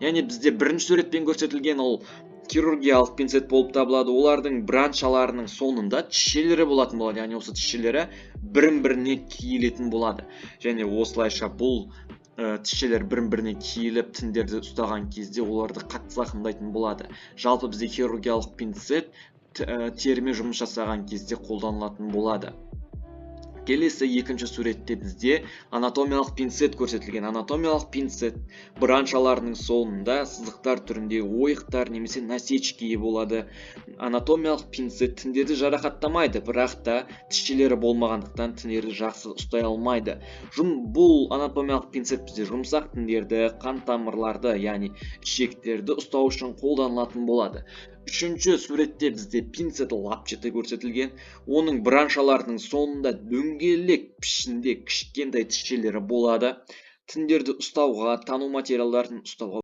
Яғни бізде бірінші суретпен көрсетілген ол хирургиялық пинцет болып табылады. Олардың браншаларының соңында тісшелері болатын болады, яғни осы тісшелері бірін біріне киілетін болады. Және осылайша бұл тісшелер бірін біріне киіліп, тіндерді ұстаған кезде оларды қатты зақымдайтын болады. Жалпы бізде хирургиялық пинцет терімен жұмыс жасаған кезде қолданылатын болады. Келесі екінші суретте бізде анатомиялық пинцет көрсетілген. Анатомиялық пинцет браншаларының соңында сызықтар түрінде ойықтар немесе насечки болады. Анатомиялық пинцет тіндерді жарақаттамайды, бірақ та тісшелері болмағандықтан тіндерді жақсы ұстай алмайды. Бұл анатомиялық пинцет бізде жұмсақ тіндерді, қан тамырларды, яғни ішектерді ұстау үшін қолданылатын болады. Үшінші суретте бізде пинцет лапчатый көрсетілген. Оның браншаларының соңында дөңгелек пішінде кішкентай тісшелері болады. Тіндерді ұстауға, тану материалдарын ұстауға